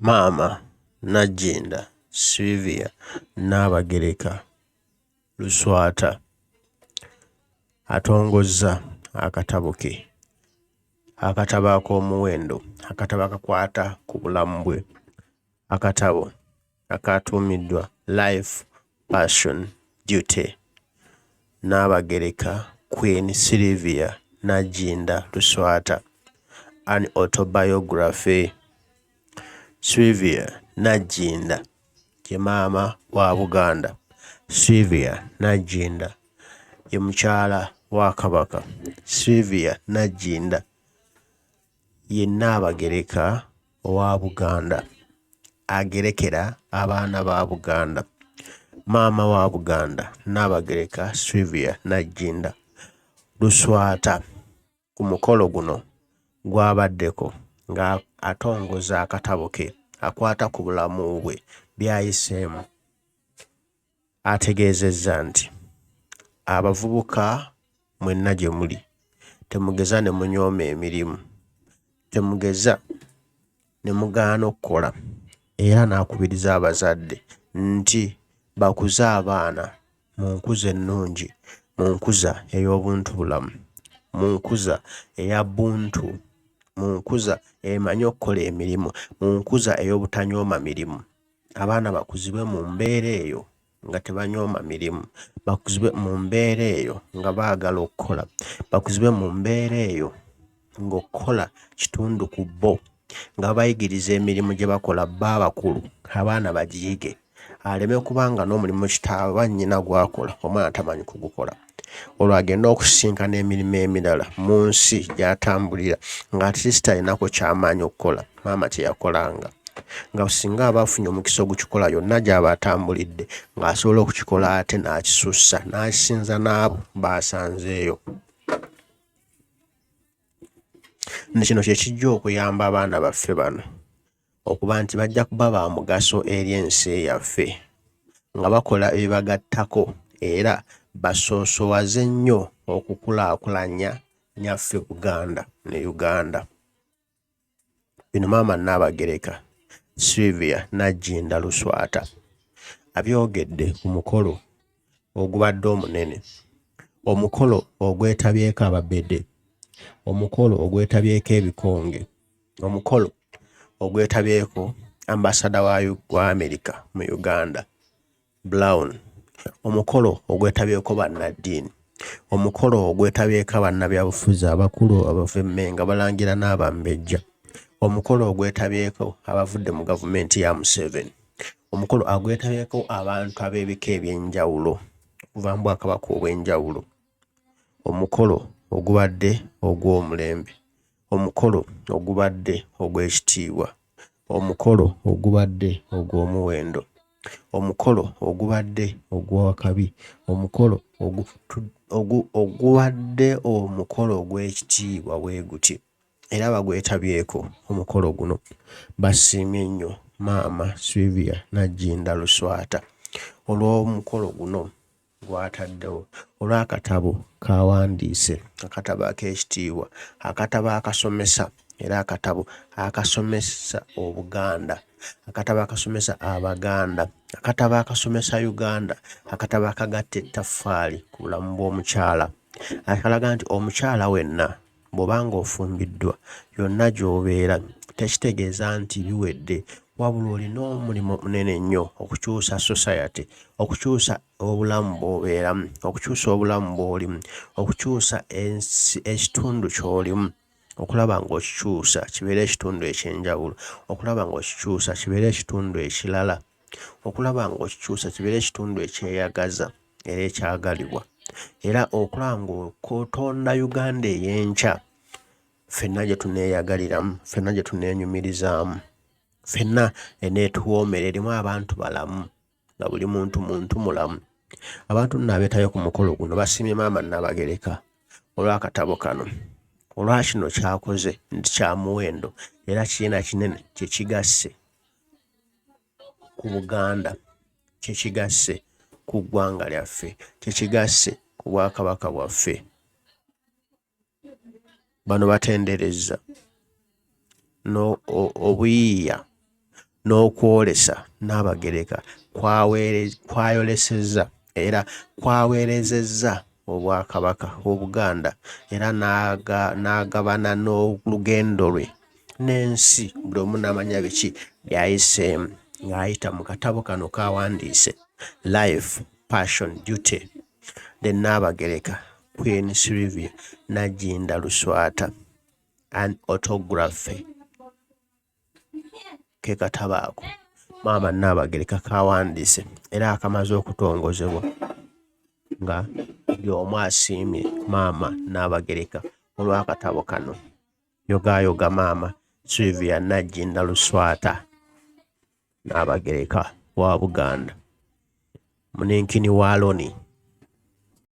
Maama Nagginda Sylvia Nnaabagereka Luswata atongozza akatabo ke, akatabo ak'omuwendo, akatabo akakwata ku bulamu bwe, akatabo akaatuumiddwa Life Passion Duty Nnaabagereka Queen Sylvia Nagginda Luswata An Autobiography. Sylvia Nagginda ye maama wa Buganda. Sylvia Nagginda ye mukyala wa Kabaka. Sylvia Nagginda ye Nnaabagereka owa Buganda, agerekera abaana ba Buganda. Maama wa Buganda, Nnaabagereka Sylvia Nagginda Luswata. Ku mukolo guno gw'abaddeko ng'atongoza akatabo ke akwata ku bulamu bwe by'ayiseemu ategeezezza nti abavubuka mwenna gye muli temugeza ne munyooma emirimu, temugeza ne mugaana okukola era n'akubiriza abazadde nti bakuze abaana mu nkuza ennungi, mu nkuza ey'obuntubulamu, mu nkuza eya buntu, mu nkuza emanyi okukola emirimu, mu nkuza ey'obutanyooma mirimu. Abaana bakuzibwe mu mbeera eyo nga tebanyooma mirimu, bakuzibwe mu mbeera eyo nga baagala okukola, bakuzibwe mu mbeera eyo ng'okukola kitundu ku bo, nga babayigiriza emirimu gye bakola bo abakulu abaana bagiyige aleme kuba nga n'omulimu kitaawe oba nnyina gw'akola omwana tamanyi kugukola olwo agende okusisinkana emirimu emirala mu nsi gy'atambulira nga at least alinako ky'amaanyi okukola maama kye yakolanga nga singa aba afunye omukisa ogukikola yonna gy'aba atambulidde ng'asobola okukikola ate n'akisussa n'akisinza n'abo b'asanzeeyo. Ne kino kye kijja okuyamba abaana baffe bano okuba nti bajja kuba ba mugaso eri ensi yaffe nga bakola ebibagattako era basoosowaze nnyo okukulaakulanya Nnyaffe Buganda ne Uganda. Bino Maama Nnaabagereka Sylvia Nagginda Luswata abyogedde ku mukolo ogubadde omunene, omukolo ogwetabyeko Ababede, omukolo ogwetabyeko ebikonge, omukolo ogwetabyeko Ambasada wa Amerika mu Uganda Brown, omukolo ogwetabyeko bannaddiini, omukolo ogwetabyeko bannabyabufuzi abakulu abava e Mmengo, Abalangira n'Abambejja, omukolo ogwetabyeko abavudde mu gavumenti ya Museveni, omukolo agwetabyeko abantu ab'ebika eby'enjawulo okuva mu Bwakabaka obw'enjawulo, omukolo ogubadde ogw'omulembe, omukolo ogubadde ogw'ekitiibwa, omukolo ogubadde ogw'omuwendo, omukolo ogubadde ogw'akabi, omukolo ogubadde omukolo ogw'ekitiibwa bwe guti era abagwetabyeko omukolo guno basiimye nnyo maama Sylvia Nagginda Luswata olw'omukolo guno gw'ataddewo olw'akatabo k'awandiise, akatabo ak'ekitiibwa, akatabo akasomesa era akatabo akasomesa Obuganda, akatabo akasomesa Abaganda, akatabo akasomesa Uganda, akatabo akagatta ettaffaali ku bulamu bw'omukyala, akalaga nti omukyala wenna Bw'oba ng'ofumbiddwa, yonna gy'obeera tekitegeeza nti biwedde wabula olina omulimu munene nnyo okukyusa society, okukyusa obulamu bw'obeeramu, okukyusa obulamu bw'olimu, okukyusa ensi ekitundu ky'olimu okulaba ng'okikyusa kibeere ekitundu eky'enjawulo, okulaba ng'okikyusa kibeere ekitundu ekirala, okulaba ng'okikyusa kibeere ekitundu ekyeyagaza. era ekyagalibwa era okulaba ng'otonda Uganda ey'enkya ffenna gye tuneeyagaliramu, ffenna gye tuneenyumirizaamu, ffenna eneetuwoomera erimu abantu balamu nga buli muntu muntu mulamu. Abantu nno abeetabye ku mukolo guno basiimye Maama Nnabagereka olw'akatabo kano, olwa kino ky'akoze nti kya muwendo era kirina kinene kye kigasse ku Buganda, kye kigasse ku ggwanga lyaffe, kye kigasse ku Bwakabaka bwaffe. Bano batenderezza obuyiiya n'okwolesa Nnaabagereka kw'ayolesezza era kw'aweerezezza Obwakabaka Obuganda era n'agabana n'olugendo lwe n'ensi buli omu n'amanya biki by'ayiseemu ng'ayita mu katabo kano k'awandiise Life, Passion, Duty The Nnaabagereka Queen Sylvia Nagginda Luswata An Autography. Ke katabo ako maama Nnaabagereka k'awandiise era akamaze okutongozebwa nga buli omu asiimye maama Nnaabagereka olw'akatabo kano. Yogaayoga maama Sylvia Nagginda Luswata Nnaabagereka wa Buganda. Muninkini wa Loni.